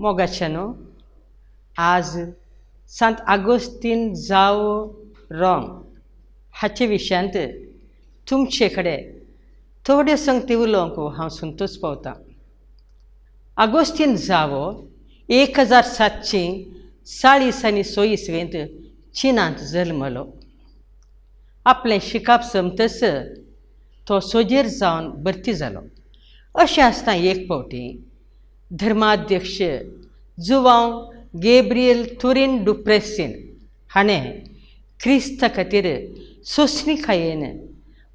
मोगाच्यानो, आज सांत आगोस्तीन जावो रोंग हाचे विशयांत तुमचे कडेन थोड्यो संगती उलोवंक हांव संतोश पावतां. आगोस्तीन जावो 1740 आनी 100 इसवेंत चिनांत जल्मलो. आपलें शिकाप सोंपतच तो सोजेर जावन भरती जालो. अशें आसतना एक फावटी धर्माध्यक्ष जुवांव गेब्रियल तुरीन डुप्रेसीन हाणें क्रिस्ता खातीर सोंसणीकायेन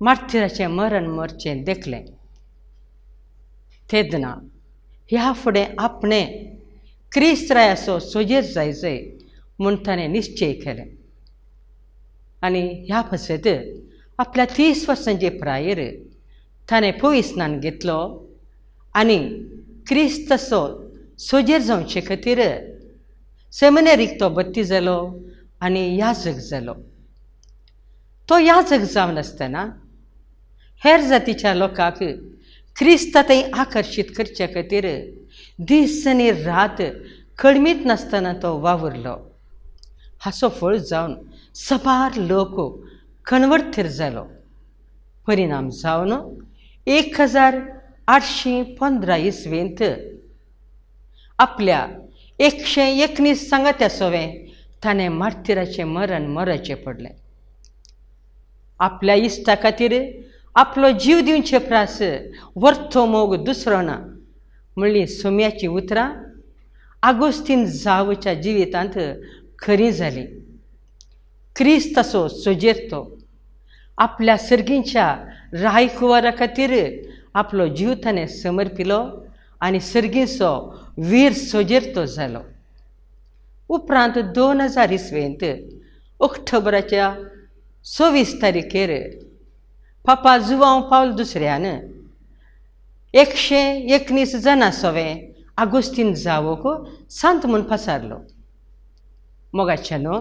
मार्तिराचें मरण मरचें देखलें. तेन्ना ह्या फुडें आपणें क्रिस्त रायाचो सोजेर जाय जाय म्हूण ताणें निश्चय केलें आनी ह्या पासत आपल्या 30 वर्सांचे प्रायेर ताणें पविस्नान घेतलो आनी क्रिस्ताचो सोजेर जावचे खातीर सेमिनेरीक तो भरती जालो आनी याजक जालो. तो याजक जावन आसतना हेर जातीच्या लोकांक क्रिस्ता थंय आकर्शीत करचे खातीर दीस आनी रात कळमीत नासतना तो वावुरलो. हाचो फळ जावन सबार लोक कणवर्थीर जालो. परिणाम जावन 1815 इसवेंत आपल्या 119 सांगात्या सोवें ताणें मार्तिराचें मरण मरचें पडलें. आपल्या इश्टा खातीर आपलो जीव दिवचे प्रास वर्थो मोग दुसरो ना म्हणली सोम्याचीं उतरां आगोस्तीन जावच्या जिवितांत खरी जाली. क्रिस्ताचो सोजेर तो आपल्या सर्गींच्या रायकुवारा खातीर आपलो जीव ताणें समर्पिलो आनी सर्गींचो वीर सोजेर तो जालो. उपरांत 2000 इसवेंत ऑक्टोबराच्या 26 तारखेर पापा जुवांव पावल दुसऱ्यान 119 जाणां सोवें आगोस्तीन जावोक सांत म्हूण पसारलो. मोगाच्यानो,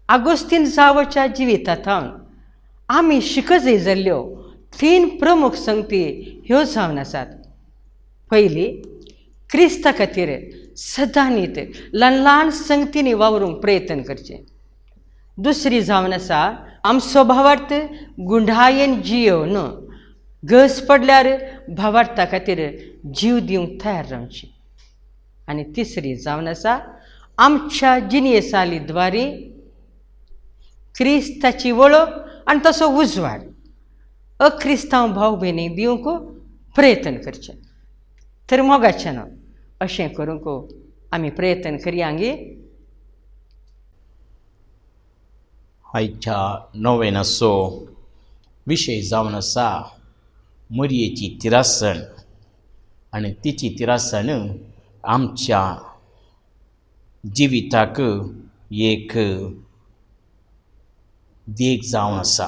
आगोस्तीन जावोच्या जिवितांत आमी शिकजय जाल्ल्यो 3 प्रमुख संगती ह्यो जावन आसात. पयली, क्रिस्ता खातीर सदांनीत ल्हान ल्हान संगतींनी वावरूंक प्रयत्न करचें. दुसरी जावन आसा आमचो भावार्थ गुंडायेन जियोवन घस पडल्यार भावार्था खातीर जीव दिवंक तयार रावची. आनी तिसरी जावन आसा आमच्या जिणये साली द्वारी क्रिस्ताची वळख आनी तसो उजवाड अक्रिस्तांव भाव भयणीक दिवंक प्रयत्न करचें. तर मोगाचें ना अशें करूंक आमी प्रयत्न करया. आयच्या नोवेनाचो विशय जावन आसा मरयेची तिरासण आनी तिची तिरासण आमच्या जिविताक एक देख जावन आसा.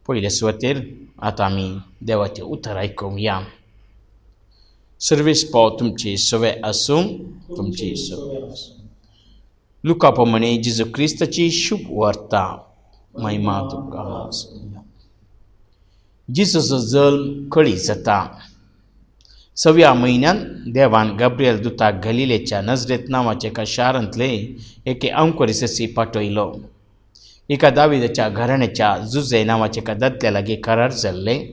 पयले सुवातेर आतां आमी देवाचें उतर आयकुया. सर्वेस पाव तुमची सवे आसूं, तुमची सवे आसूं. लुका प्रमाणे जेजू क्रिस्ताची शुभ वार्ता. महिमा तुमकां आसूं. जेजूचो जल्म कळी जाता. 6व्या म्हयन्यान देवान गाब्रियल दुताक गलिलेच्या नजरेत नांवाच्या एका शारांतले एके अंकुरी पाठयलो. एका दाविदाच्या घराण्याच्या जुजे नांवाच्या एका दादल्या लागीं करार जाल्लें.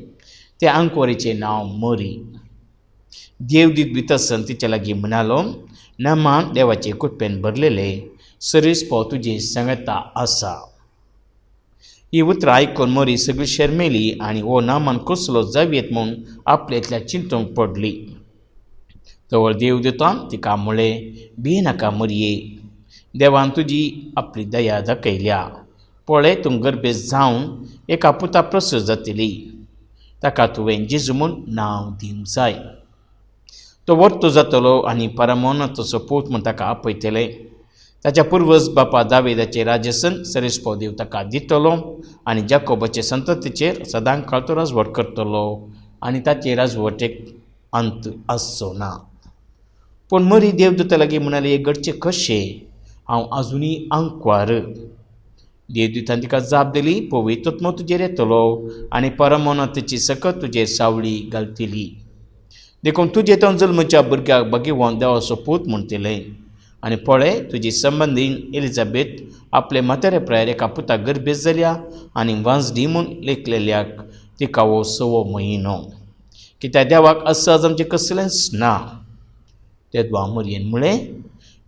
त्या अंकुरीचें नांव मरी. देवदूत भितर तिच्या लागीं म्हणालो, नामान देवाचे कुटपेन भरलेले सरीस पाव तुजे सांगता आसा. ही उतरां आयकून मरी सगळी शर्मेली आनी हो नामान कसलो जावयेत म्हूण आपलेंतल्या चिंतूंक पडली. तवळ देवदूतान तिका म्हळें, भियेनाका मरये, देवान तुजी आपली दया दाखयल्या. पळय, तूं गर्भेस्त जावन एका पुता प्रसूत जातली. ताका तुवें जेजू म्हूण नांव दिवंक जाय. तो वर्तो जातलो आनी परमोनाचो पूत म्हूण ताका आपयतले. ताच्या पुर्वज बापा दावेदाचे राजसन सरेस्पो देव ताका दितलो आनी जाकोबाचे संततीचेर सदां काळ तो राजवट करतलो आनी ताचे राजवटेक अंत आसचो ना. पूण मरी देवदूता लागीं म्हणाले, हें घडचें कशें? हांव आजुनूय आंकवार. देवदूतान तिका जाप दिली, पवित्रत्म तुजेर येतलो आनी परमोनाची सकत तुजेर सावळी घालतली. देखून तुजे तो जल्मच्या भुरग्याक भगिवन देवाचो पूत म्हणटले. आनी पळय, तुजी संबंदीन एलिझाबेथ आपले म्हातारे प्रायर एका पुताक गर्भेस्त जाल्या आनी वांजडी म्हूण लेखलेल्याक तिका हो 6वो म्हयनो. कित्याक देवाक असहज आमचें कसलेंच ना. तेदवा मरयेन म्हळें,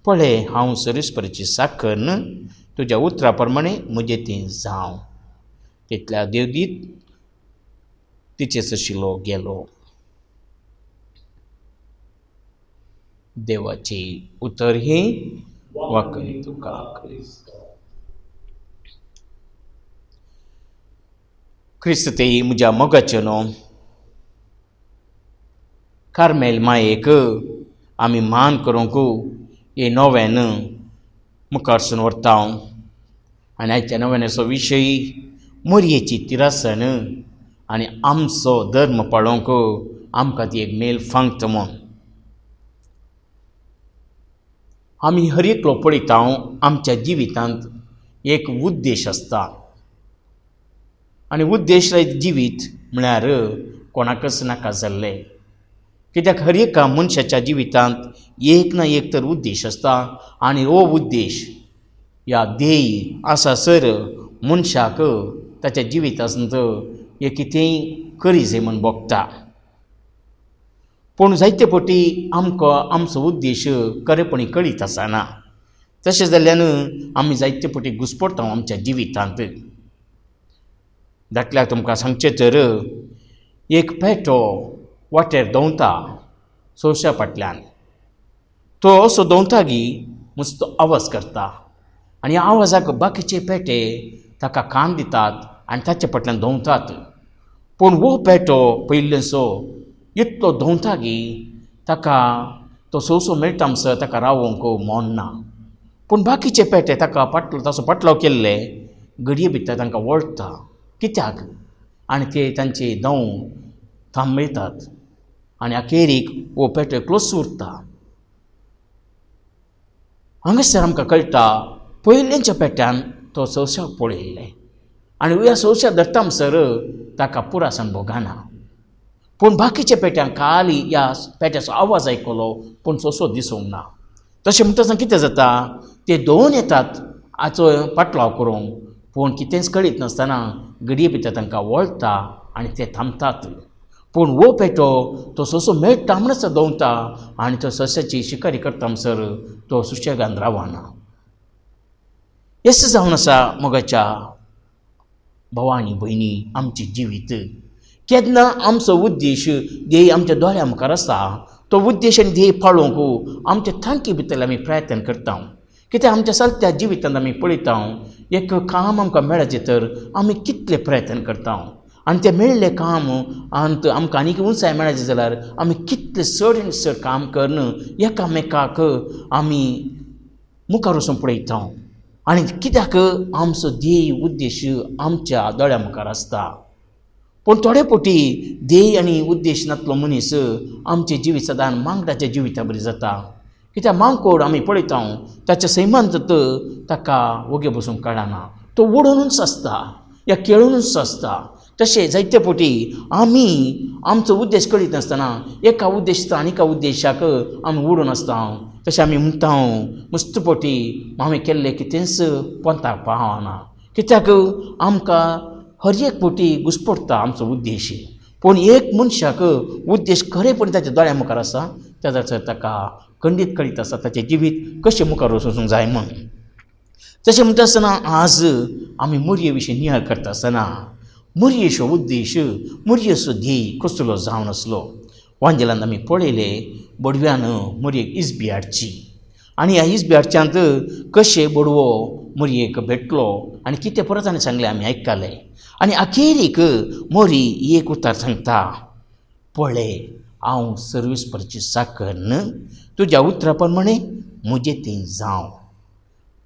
पळय, हांव सर्वेस्पराची साकर न्हय, तुज्या उतरा प्रमाणे म्हजें तें जावं. तितल्या देवदीत तिचे सशिलो गेलो. देवाचे उतर हें वाकणी तुका क्रिस्त. क्रिस्त ते म्हज्या मोगाचें न्हू कार्मेल मायेक आमी मान करूंक हे नोवेन मुखारसून व्हरता. आनी आयच्या नोवेनाचो विशय मोरयेची तिरासन आनी आमचो धर्म पाळोवंक आमकां ती एक मेल फांगता म्हूण. आमी हर एकलो पळयता, आमच्या जिवितांत एक उद्देश आसता आनी उद्देश रहित जिवीत म्हळ्यार कोणाकच नाका जाल्लें. कित्याक हर एका मनशाच्या जिवितांत एक ना एक तर उद्देश आसता आनी हो उद्देश ह्या ध्येय आसासर मनशाक ताच्या जिवितांत एक कितेंय करी जाय म्हूण भोगता. पूण जायते फावटी आमकां आमचो उद्देश खरेपणी कळीत आसना. तशें जाल्ल्यान आमी जायते फावटी घुस्पडटा आमच्या जिवितांत. धाकल्याक तुमकां सांगचें तर एक पेटो वाटेर दवता सोंश्या फाटल्यान. तो असो दवता गी मस्त आवाज करता आनी ह्या आवाजाक बाकीचे पेटे ताका कान दितात आनी ताचे फाटल्यान दवतात. पूण हो पेटो पयिल्लेसो इतलो दवता गी ताका तो सोंसो मेळटा म्हणसर ताका रावोंक मन ना. पूण बाकीचे पेटे ताका फाटलो ताचो फाटलाव केल्ले घडये भितर तांकां वळटा कित्याक आनी ते तांचे दंव थांबयतात आनी अखेरीक हो पेटो एकलोच उरता. हांगासर आमकां कळटा पयलेंच्या पेट्यान तो सोंश्याक पळयल्लें आनी ह्या सोंश्याक धरता म्हणसर ताका पुरासण भोगना. पूण बाकीच्या पेट्यांक खाली ह्या पेट्याचो आवाज आयकलो पूण सोंसो दिसूंक ना. तशें म्हणटा आसतना कितें जाता, ते दोन येतात हाचो पाटलाव करूंक, पूण कितेंच कळीत नासतना घडये भितर तांकां वळटा आनी ते थांबतात. पूण हो पेटो तो सोंसो मेळटा म्हणच दवता आनी तो सोंश्याची शिकारी करता म्हणसर तो सुशेगान रावना. येस जावन आसा मोगाच्या भावा आनी भयणी आमचें जिवीत. केन्ना आमचो उद्देश ध्येय आमच्या दोळ्या मुखार आसा, तो उद्देश आनी ध्येय पाळोवंक आमच्या तांकी भितर आमी प्रयत्न करता. कित्याक आमच्या चलत्या जिवितांत आमी पळयता एक काम आमकां मेळचें तर आमी कितले प्रयत्न करता आनी तें मेळिल्लें काम आनी आमकां आनीक उंचाय मेळची जाल्यार आमी कितले चड आनी चड काम करून एकामेकाक आमी मुखार वचून पळयता. आनी कित्याक आमचो ध्येय उद्देश आमच्या दोळ्या मुखार आसता. पूण थोडे फावटी ध्येय आनी उद्देश नातलो मनीस आमचें जिवीत सदां मांगडाच्या जिविता बरी जाता. कित्याक मांकोड आमी पळयता ताच्या सैमांत ताका वोगे बसूंक कळना, तो ओडुनूच आसता या खेळुनूच आसता. तशें जायते फावटी आमी आमचो उद्देश कळीत नासतना एका उद्देश आनी एका उद्देशाक आमी ओडून आसता. तशें आमी म्हणटा मस्त फावटी हांवें केल्लें कितेंच पोंताक पावना. कित्याक आमकां हर एक फावटी घुस्पडटा आमचो उद्देश. पूण एक मनशाक उद्देश खरेपणी ताच्या दोळ्या मुखार आसा तेन्ना ताका खंडीत कळीत आसा ताचें जिवीत कशें मुखार वचूंक जाय म्हूण. तशें म्हणटा आसतना आज आमी मोरये विशीं नियाळ करता आसतना मोरयेचो उद्देश मोरयेचो ध्येय कसलो जावन आसलो. वांजेलान आमी पळयलें बडव्यान मोरयेक इजबी हाडची आनी ह्या इजबी हाडच्यांत कशें बडवो मोरयेक भेटलो आनी कितें परत आनी सांगलें आमी आयकलें. आनी अखेरीक मोरी एक उतर सांगता, पळय हांव सर्वेस्पराची साकर न्हय, तुज्या उतरा प्रमाणे म्हजें तें जावं.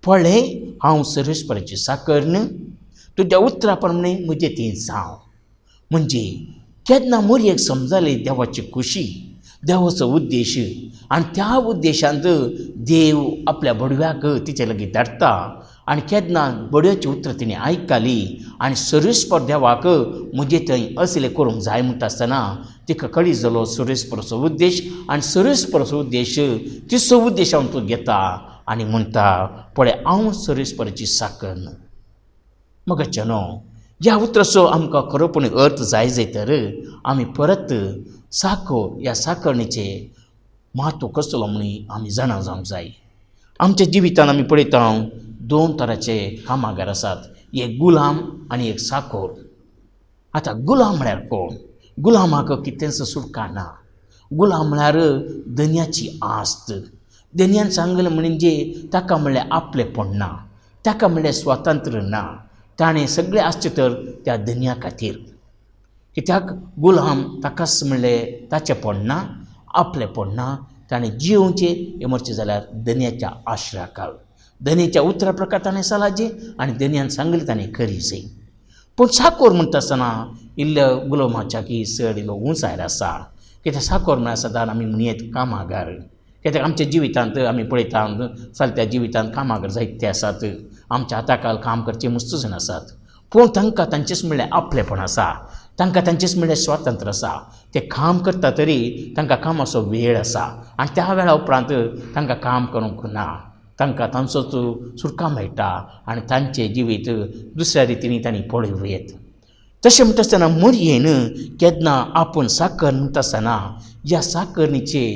पळय हांव सर्वेस्पराची साकर न्हय, तुज्या उतरा प्रमाणे म्हजें तें जावं. म्हणजे केन्ना मोरयेक समजली देवाची खुशी, देवाचो उद्देश आनी त्या उद्देशांत देव आपल्या बडव्याक तिचे लागीं धाडटा आनी केन्ना बड्योची उतरां तिणें आयकली आनी सर्वेस्पर देवाक म्हजे थंय असलें करूंक जाय म्हणटा आसतना तिका कळी जालो सर्वेस्पराचो उद्देश आनी सर्वेस्पराचो उद्देश तिचो उद्देश हांव तूं घेता आनी म्हणटा पळय हांव सर्वेस्पराची साकर. मगाच्या न्हू ह्या उतराचो आमकां खरोपणी अर्थ जाय जाय तर आमी परत साखर ह्या साकरणीचें म्हत्व कसलो म्हूण आमी जाणा जावंक जाय. आमच्या जिवितान आमी पळयता दोन तरांचे कामागार आसात, एक गुलाम आनी एक साखर. आतां गुलाम म्हळ्यार कोण? गुलामाक कितेंच सुटका ना. गुलाम म्हळ्यार धनयाची आस्त. धनयान सांगलें म्हणजे ताका म्हणल्यार आपलेपण ना, ताका म्हणल्यार स्वातंत्र्य ना, ताणें सगळें आसचें तर त्या धनया खातीर. कित्याक गुलाम ताकाच म्हणलें ताचेपण ना, आपलेपण ना, ताणें जियोवचें हें मरचें जाल्यार धनयाच्या आश्रयाकाल धनयाच्या उतरा प्रकार ताणें सलाचें आनी धनयान सांगलें ताणें करी जाय. पूण साकोर म्हणटा आसतना इल्लो गुलामाच्या की चड इल्लो उंचायर आसा. कित्याक साकोर म्हळ्यार सदांच आमी म्हणयेत कामागार. कित्याक आमच्या जिवितांत आमी पळयता चलत्या जिवितांत कामागार जायते आसात, आमच्या हाताखाल काम करचे मस्त जाण आसात, पूण तांकां तांचेच म्हणल्यार आपलेपण आसा, तांकां तांचेच म्हणल्यार स्वातंत्र्य आसा. ते काम करता तरी तांकां कामाचो वेळ आसा आनी त्या वेळा उपरांत तांकां काम करूंक ना, तांकां तांचोच सुटका मेळटा आनी तांचें जिवीत दुसऱ्या रितीन तांणी पळोवं येत. तशें म्हणटा आसतना मोरयेन केन्ना आपूण साकर म्हणटा आसतना ह्या साकरणीचे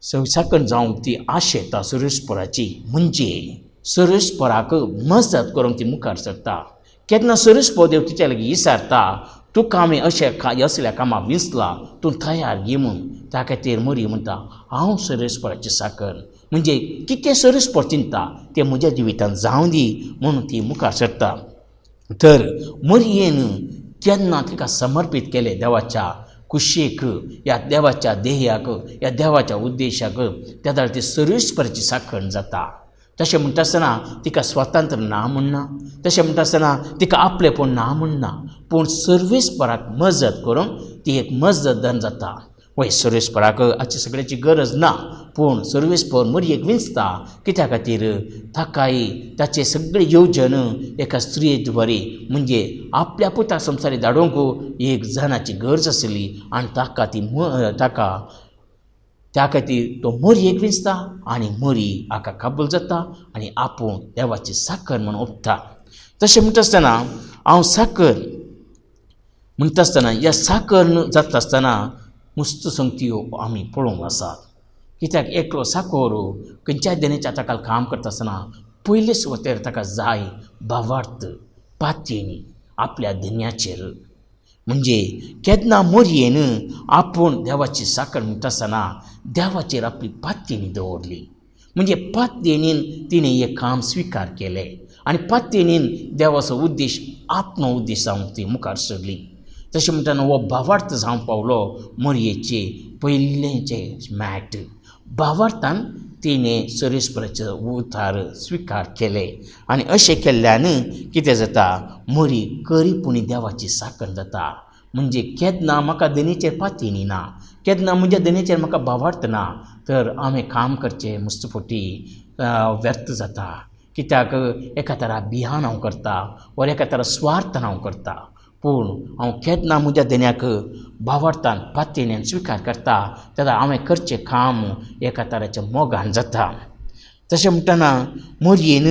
साकर जावंक ती आशेता सर्वेस्पराची, म्हणजे सर्वेस्पराक मजत करूंक ती मुखार सरता. केन्ना सर्वेस्पर देव तिच्या लागीं विचारता तुका आमी अशें असल्या कामाक विंचला, तूं तयार घे म्हूण. त्या खातीर मोरी म्हणटा हांव सर्वेस्पराची साकर, म्हणजे कितें सर्वेस्पर चिंता तें म्हज्या जिवितांत जावं दी म्हणून ती मुखार सरता. तर मोरयेन केन्ना तिका समर्पीत केलें देवाच्या कुशीक, ह्या देवाच्या ध्येयाक, ह्या देवाच्या उद्देशाक, त्या जाल्यार ती सर्वेस्पराची साखण जाता. तशें म्हणटा आसतना तिका स्वातंत्र्य ना म्हणना, तशें म्हणटा आसतना तिका आपलेपण ना म्हणना, पूण सर्वेस्पराक मजत करूंक ती एक मजतदार जाता. वय सर्वेस्पराक हाची सगळ्याची गरज ना, पूण सर्वेस्पर मोरयेक विंचता कित्या खातीर ताकाय ताचे सगळे येवजण एका स्त्रिये द्वारे म्हणजे आपल्या पुता संवसारी धाडूंक एक जाणाची गरज आसली आनी ताका ती ताका त्या खातीर तो मोरयेक विंचता आनी मोरी हाका कबूल जाता आनी आपूण देवाची साकर म्हूण ओंपता. तशें म्हणटा आसतना हांव साकर म्हणटा आसतना ह्या साकर जाता आसतना मस्त संगत्यो आमी पळोवंक आसात. कित्याक एकलो साकोर खंयच्याय धनयाच्या हाताखाल काम करता आसतना पयले सुवातेर ताका जाय भावार्थ पातयेनी आपल्या धनयाचेर. म्हणजे केन्ना मोरयेन आपूण देवाची साकर म्हणटा आसतना देवाचेर आपली पातयेनी दवरली, म्हणजे पातयेनीन तिणें एक काम स्विकार केलें आनी पातयेनीन देवाचो उद्देश आपलो उद्देश जावंक ती मुखार सरली. तशें म्हणटना हो भावार्थ जावंक पावलो मोरयेचे पयलेंचें मॅट. भावार्थान तिणें सर्वेस्पराचे उतार स्विकार केले आनी अशें केल्ल्यान कितें जाता मोरी करीपुणी देवाची साकर जाता. म्हणजे केन्ना म्हाका धनयाचेर पातयेनी ना, केन्ना म्हज्या धनयाचेर म्हाका भावार्थ ना, तर हांवें काम करचें मस्त फावटी व्यर्थ जाता. कित्याक एका तरा भियान हांव करता वा एका तरा स्वार्थान हांव करता, पूण हांव केन्ना म्हज्या धनयाक भावार्थान पातयेन स्विकार करता तेन्ना हांवें करचें काम एका तराच्या मोगान जाता. तशें म्हणटना मोरयेन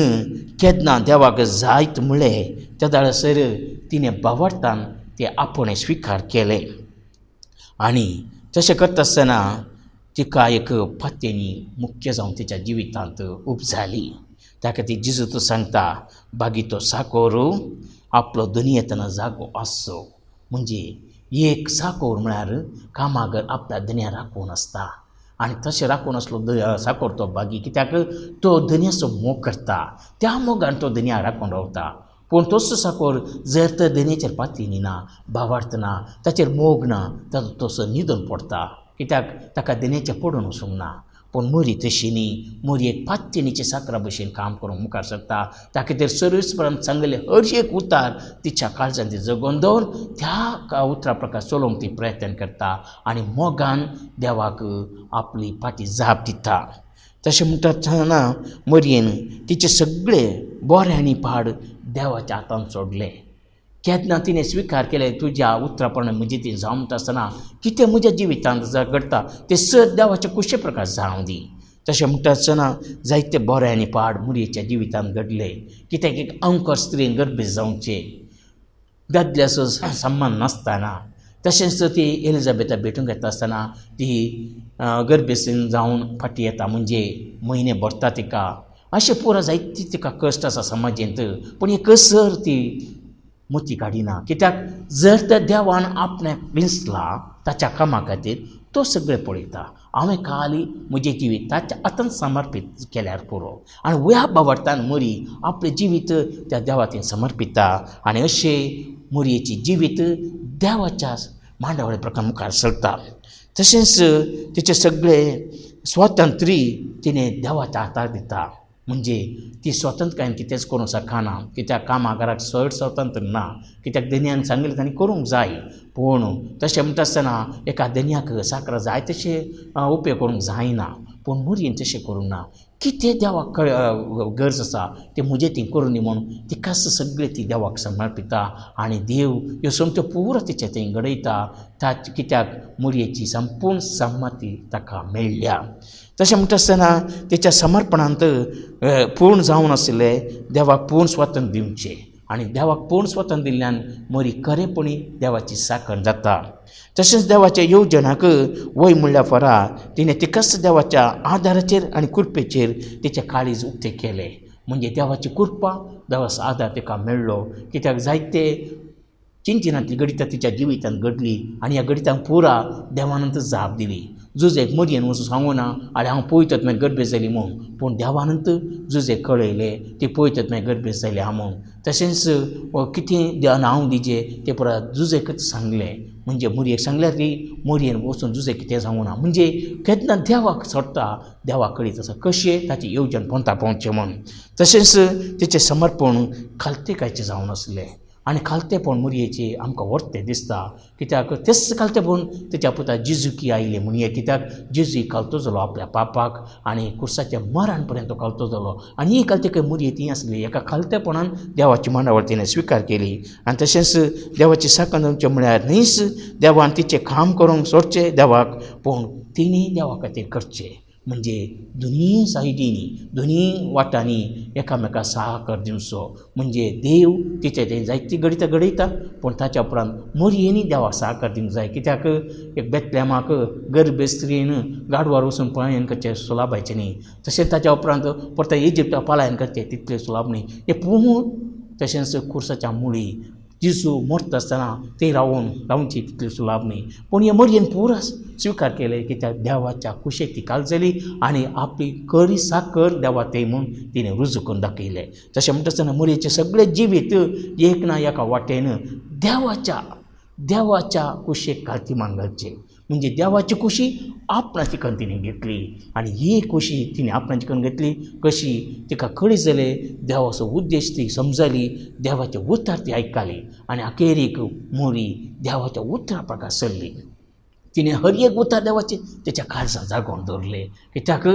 केन्ना देवाक जायत म्हळें त्या जाल्यार तिणें भावार्थान तें आपणें स्विकार केलें आनी तशें करता आसतना तिका एक पातयेनी मुख्य जावन तिच्या जिवितांत उपजाली. त्या खातीर जेजू तो सांगता बागी तो साकोर आपलो धनी येतना जागो आसचो. म्हणजे एक साकोर म्हळ्यार कामागर आपल्या धनया राखून आसता आनी तशें राखून आसलो साकोर तो बागी, कित्याक तो धनयाचो मोग करता, त्या मोगान तो धनया राखून रावता. पूण तसो साकोर जर तर धनयाचेर पातयेनी ना, भावार्थ ना, ताचेर मोग ना, ताचो तसो न्हिदून पडटा, कित्याक ताका धनयाचें पडून वचूंक ना. पूण मोरी तशी न्ही, मोरी एक पातयेनीचे साकरा भशेन काम करूंक मुखार सरता. त्या खातीर सर्वेस्परान सांगलें हर एक उतार तिच्या काळजान ती जगोवन दवरून त्या उतरा प्रकार चलोवंक ती प्रयत्न करता आनी मोगान देवाक आपली फाटी जाप दिता. तशें म्हणटा आसतना मरयेन तिचे सगळे बरें आनी पाड देवाच्या हातान सोडलें. केन्ना तिणें स्विकार केलें तुज्या उतरा प्रमाणें म्हजी ती जावं म्हणटा आसतना कितें म्हज्या जिवितांत घडटा तें सद देवाचे कुशे प्रकार जावं दी. तशें म्हणटा आसतना जायते बरें आनी पाड मुरयेच्या जिवितांत घडले. कित्याक एक अंकर स्त्रीन गर्भेस्त जावचें, दादल्याचो सम्मान नासतना. तशेंच ती एलिजाबेथा भेटूंक येता आसतना ती गर्भेस्त जावन फाटीं येता, म्हणजे म्हयने भरता तिका. अशें पुरो जायती तिका कश्ट आसा समाजेंत, पूण ही कसर ती मोती काडिना. कित्याक जर तर देवान आपणाक विंचला ताच्या कामा खातीर तो सगळें पळयता. हांवें खाली म्हजें जिवीत ताच्या हातान समर्पीत केल्यार पुरो. आनी ह्या बावडतान मरी आपलें जिवीत त्या देवातीन समर्पिता आनी अशें मोरयेचें जिवीत देवाच्या मांडावळे प्रकार मुखार सरता. तशेंच तिचें सगळें स्वातंत्र्य तिणें देवाच्या हातार दिता. म्हणजे ती स्वतंत्रकायेन कितेंच करूंक शकना, कित्याक कामाघराक चड स्वतंत्र ना, कित्याक धनयान सांगिल्लें तांणी करूंक जाय. पूण तशें म्हणटा आसतना एका धनयाक साकरा जाय तशें उपेग करूंक जायना, पूण मोरयेन तशें करूंक ना. कितें देवाक गरज आसा तें म्हजें ती करूं दी म्हूण तिकाच सगळें ती देवाक समर्पिता आनी देव ह्यो सोमत्यो पुरो तिचें थंय घडयता. ताच कित्याक मोरयेची संपूर्ण संमती ताका मेळ्ळ्या. तशें म्हणटा आसतना तिच्या समर्पणांत पूर्ण जावन आशिल्लें देवाक पूर्ण स्वातंत्र्य दिवचें आनी देवाक पूर्ण स्वातंत्र्य दिल्ल्यान मोरी खरेपणी देवाची साखर जाता. तशेंच देवाच्या येवजणाक वय म्हणल्या फरा तिणें तिकाच देवाच्या आदाराचेर आनी कृपेचेर तिचें काळीज उक्तें केलें. म्हणजे देवाची कृपा, देवाचो आदार तिका मेळ्ळो. कित्याक जायते चिंतनांतली घडितां तिच्या जिवितांत घडली आनी ह्या घडितांक पुरा देवानंत जाप दिली. जुजेक मोरयेन वचून सांगूना आनी हांव पळयतात मागीर गर्भेस्त जाली म्हूण, पूण देवानंत जुजेक कळयलें ती पळयतात मागीर गर्भेस्त जाली आहा म्हूण. तशेंच कितें नांव दिजें तें पुरा जुजेकच सांगलें. म्हणजे मोरयेक सांगल्यार ती मोरयेन वचून जुजेक कितें सांगूना. म्हणजे केन्ना देवाक सोडटा, देवाक कळीत आसा कशें ताची येवजण पोंता पावचें म्हूण. तशेंच तिचें समर्पण खालतेकायचें जावन आसलें आनी खालतेपण मोरयेचें आमकां व्हरतें दिसता. कित्याक तेच खालतेपण तिच्या पुता जेजुकी आयलें म्हणये. कित्याक जेजू खालतो जालो आपल्या पापाक आनी कुर्साच्या मरण पर्यंत तो खालतो जालो आनी ही खालतेकाय मोरये ती आसली. एका खालतेपणान देवाची मांडावळ तिणें स्विकार केली. आनी तशेंच देवाची साखर जावचें म्हळ्यार न्हीच देवान तिचें काम करूंक सोडचें देवाक, पूण तिणें देवा खातीर करचें. म्हणजे दोनी सायडींनी दोनी वाटांनी एकामेका साहकार दिवचो. म्हणजे देव तिचे तें जायती घडितां घडयता, पूण ताच्या उपरांत मोरयेनी देवाक साहकार दिवंक जाय. कित्याक एक बेतलेमाक गर्भे स्त्रीन गाडवार वचून पलायन करचें सुलाभायचें न्ही, तशें ताच्या उपरांत परत इजिप्ता पलायन करचें तितलें सुलाभ न्ही. हें पूण तशेंच खुर्साच्या मुळी जेजू मरता आसतना ते रावून रावची तितली सुलाभ न्ही, पूण हे मोरयेन पुरा स्विकार केले. कित्याक देवाच्या कुशेक ती काल जाली आनी आपली करी साकर देवा ते म्हूण तिणें रुजू करून दाखयलें. तशें म्हणटा आसतना मोरयेचें सगळें जिवीत एक ना एका वाटेन देवाच्या देवाच्या कुशेक कालतीमान घालचें. म्हणजे देवाची कुशी आपणाची करून तिणें घेतली आनी ही कुशी तिणें आपणाची करून घेतली कशी तिका कळी जालें देवाचो उद्देश ती समजली, देवाचें उतर ती आयकली आनी अखेरीक मोरी देवाच्या उतरा प्रकार सरली. तिणें हर एक उतर देवाचें तेच्या काळजान जागोवन दवरलें. कित्याक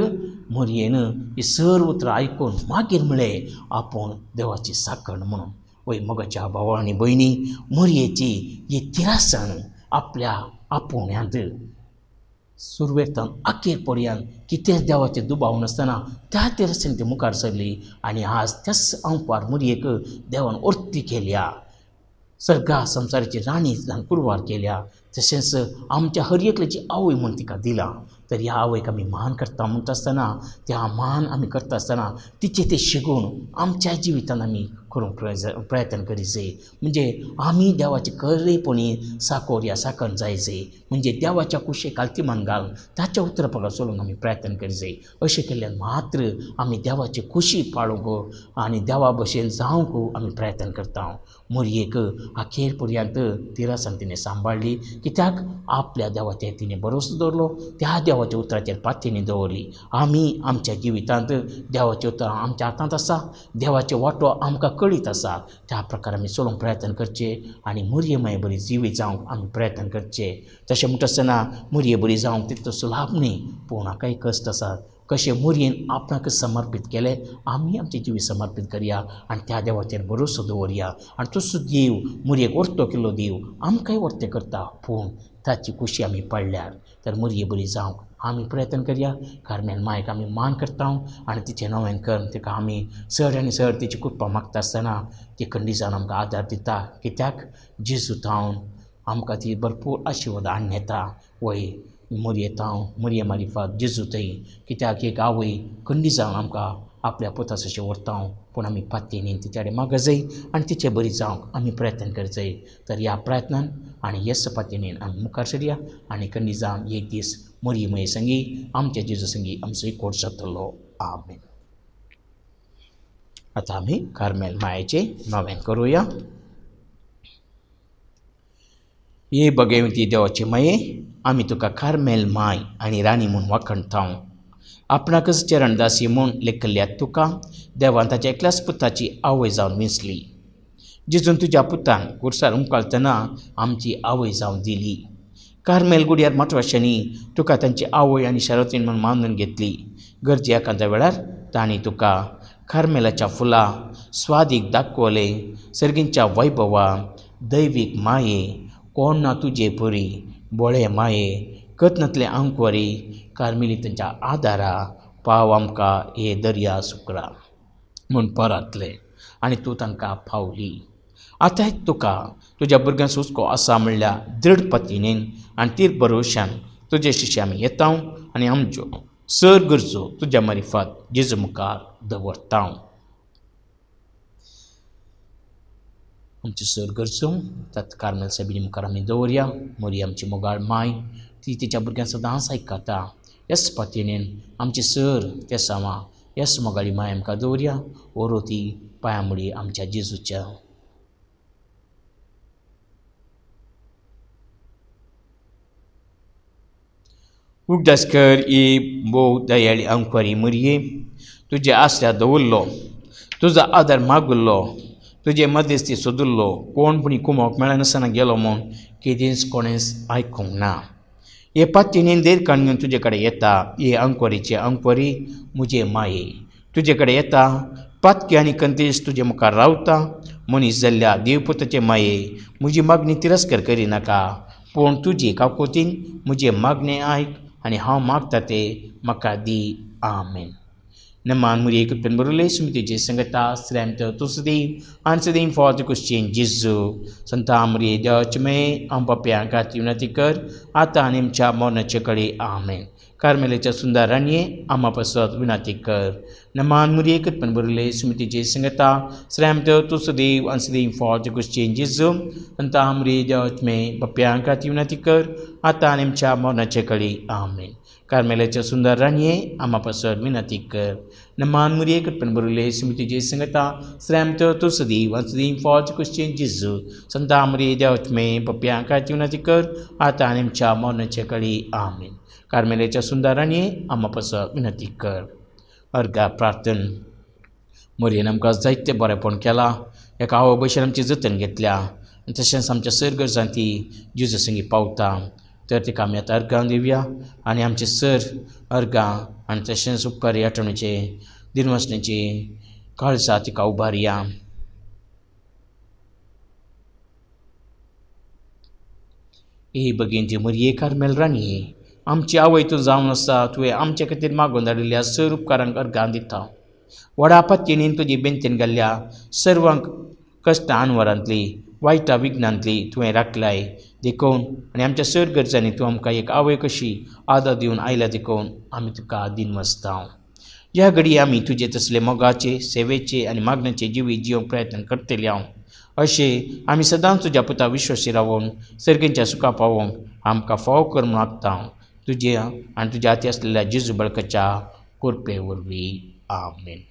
मोरयेन ही सर उतरां आयकून मागीर म्हळें आपूण देवाची साकण म्हणून. वय मोगाच्या भावा आनी भयणी, मोरयेची ही तिरासण आपल्या आपोवण्यांत सुरवेक अखेर पर्यंत कितेंच देवाचें दुबाव नासतना त्या तिरासण ती मुखार सरली आनी आज त्याच अंकवार मोरयेक देवान अर्ती केल्या, सर्गा संवसाराची राणी जावन कुरवार केल्या. तशेंच आमच्या हर एकल्याची आवय म्हूण तिका दिला. तर ह्या आवयक आमी मान करता म्हणटा आसतना त्या मान आमी करता आसतना तिचें तें शिकून आमच्या जिवितान आमी करूंक प्रयत्न करीत जाय. म्हणजे आमी देवाचे खरेपणी साकोर ह्या साकण जाय जाय. म्हणजे देवाच्या कुशेक कालतीमान घालून ताच्या उतरा प्रकार चलूंक आमी प्रयत्न करीत जाय. अशें केल्ल्यान मात्र आमी देवाची खुशी पाळूंक आनी देवा भशेन जावंक आमी प्रयत्न करता. मोरयेक अखेर पर्यंत तिरासान तिणें सांबाळ्ळी. कित्याक आपल्या देवाचेर तिणें भरोसो दवरलो, त्या देवाच्या उतराचेर पातयेनी दवरली. आमी आमच्या जिवितांत देवाचें उतर आमच्या हातांत आसा, देवाचें वांटो आमकां कळीत आसा, त्या प्रकार आमी चलोवंक प्रयत्न करचे आनी मोरये माये बरी जिवीत जावंक आमी प्रयत्न करचे. तशें म्हणटा आसतना मोरये बरी जावंक तितलो सुलाभ न्ही, पूण हाकाय कश्ट आसा. कशें मोरयेन आपणाक समर्पीत केलें आमी आमचें जिवीत समर्पीत करया आनी त्या देवाचेर भरोसो दवरया. आनी तसो देव मोरयेक वर्तो केल्लो देव आमकांय वर्तें करता, पूण ताची खुशी आमी पडल्यार तर मोरये बरी जावंक आमी प्रयत्न करया. कार्मेल मायक आमी मान करता आनी तिचें नवें करून तिका आमी चड आनी चड तिची कृपा मागता आसतना ती खंडीत जावन आमकां आदार दिता. कित्याक जेजू थावन आमकां ती भरपूर आशिर्वाद हाडून येता. वय मोरये थावन मोरये मारिफात जेजू थंय, कित्याक एक आवय खंडीत जावन आमकां आपल्या पुता जशें व्हरता, पूण आमी पातयेन तिचे कडेन मागत जाय आनी तिचे बरी जावंक आमी प्रयत्न करत जाय. तर ह्या प्रयत्नान आनी येस पातयेन आमी मुखार सरया आनी खंडीत जावन एक दीस मोरये मये संगी आमच्या जेजू संगी आमचो एकवट जातलो. आमेन. आतां आमी कार्मेल मायेचें नवें करुया. हे भगवती देवाचे माये, आमी तुका कार्मेल माय आनी राणी म्हूण वाखणता. आपणाकच चरणदासी म्हूण लेखिल्ल्या तुका देवान ताच्या एकल्याच पुताची आवय जावन विंचली. जेजून तुज्या पुतान खुर्सार उमकाळतना आमची आवय जावन दिली. कार्मेल गुड्यार माटवाशांनी तुका तांची आवय आनी शरतीन म्हूण मानून घेतली. गरजे एकाद्या वेळार तांणी तुका कार्मेलाच्या फुलां स्वादीक दाखवले. सर्गींच्या वैभवा दैवीक माये, कोण ना तुजे पुरी बोळे माये, कथनांतले आंकवारी कार्मेली तांच्या आदारा पाव आमकां हे दर्या सुकरा म्हूण परातले आनी तूं तांकां पावली. आतां तुका तुज्या भुरग्यांक हुस्को आसा म्हणल्यार दृढ पतीनेन आनी तीर भरोश्यान तुजे शिशे आमी येता आनी आमच्यो सर गरजो तुज्या मारिफात जेजू मुखार दवरता. आमच्यो सर गरजो तात कार्मेल सायबिणी मुखार आमी दवरया. मोरी आमची मोगाळ माय, ती तिच्या भुरग्यांक सदांच आयकता. येस पातयेन आमचे सर तेसांवां येस मोगाळी माय आमकां दवरया. ओरो ती पांयां मुडी आमच्या जेजूच्या. उगडास कर ही भोव दयाळी अंकवारी मोरये, तुज्या आसऱ्या दवरलो, तुजो आदार मागुल्लो, तुजे मध्यस्थी सोदुल्लो, कोण पुणी कुमोक मेळनासतना गेलो म्हूण केदींच कोणेंच आयकूंक ना. हे पातयेन देर काण घेवन तुजे कडेन येता. हे अंकवारीचे अंकवारी म्हजे माये, तुजे कडेन येता. पातकी आनी कंतेश तुजे मुखार रावता. मनीस जाल्ल्या देवपुताचे माये, म्हजी मागणी तिरस्कार करिनाका, पूण तुजी काकुतीन म्हजें मागणें आयक आनी हांव मागता तें म्हाका दी. आमेन. नमान मुरी कृपेन बरोवले सुमतीचे संगता श्रेमत तुसदीव आनी सदीं फॉज क्रिश्चियन जेजू संता मुरी देवाचे मये आम पापयां खातीर विनंती कर आतां आनी आमच्या मरणाचे कडेन. आमेन. कार्मेलाच्या सुंदर राणये आमा पासत विनंती कर. नमान मुरी कृपेन बरोवले सुमतीचे संगता श्रेमत तुसदीव आनी सदीं फॉज क्रिश्चियन जेजू संता मुरी देवाचे मये पापयां खातीर विनंती कर आतां आनी आमच्या मरणाचे कडेन. आमेन. कार्मेलाच्या सुंदर राणये आमा पासत विनंती कर. नमान मुरये कृपेन बरोवले सुमतीचे संगता श्रेमत तुसदीव आनी सदीं फॉज क्रिश्चियन जेजू संता मुरी देवाचे मये पापयां खातीर विनंती कर आतां आनी आमच्या मरणाचे कडेन. आमेन. कार्मेलाच्या सुंदर राणये आमा पासत विनंती कर. अर्घा प्रार्थन. मोरयेन आमकां जायतें बरेंपण केलां, एका आवय भशेन आमचें जतन घेतल्या आनी तशेंच आमच्या सर गरजां ती जेजू संगी पावता. तर तिका आमी आतां अर्घां दिवया आनी आमचे सर अर्घां आनी तशेंच उपकारी आठवणीचे दिनवासण्याची काळजा तिका उबारया. ही भगिनी मोरये कार्मेल राणये, आमची आवय तूं जावन आसा. तुवें आमचे खातीर मागून धाडिल्ल्या सर उपकारांक अर्घां दिता. व्हडा पातयेन तुजी बेंतेन घाल्ल्या सर्वांक कश्टां आनवरांतली वायटा विघ्नांतली तुवें राखलाय देखून आनी आमच्या सर गरजांनी तूं आमकां एक आवय कशी आदार दिवन आयल्या देखून आमी तुका दिनवासता. ह्या घडये आमी तुजे तसले मोगाचे सेवेचे आनी मागण्याचे जिवीत जिवंक प्रयत्न करतले हांव. अशें आमी सदांच तुज्या पुता विश्वासी रावून सर्गींच्या सुखा पावोवंक आमकां फावो कर म्हूण मागता. तुज्या आनी तुज्या हाती आसलेल्या जेजू बळकाच्या कृपे वरवीं. आमेन.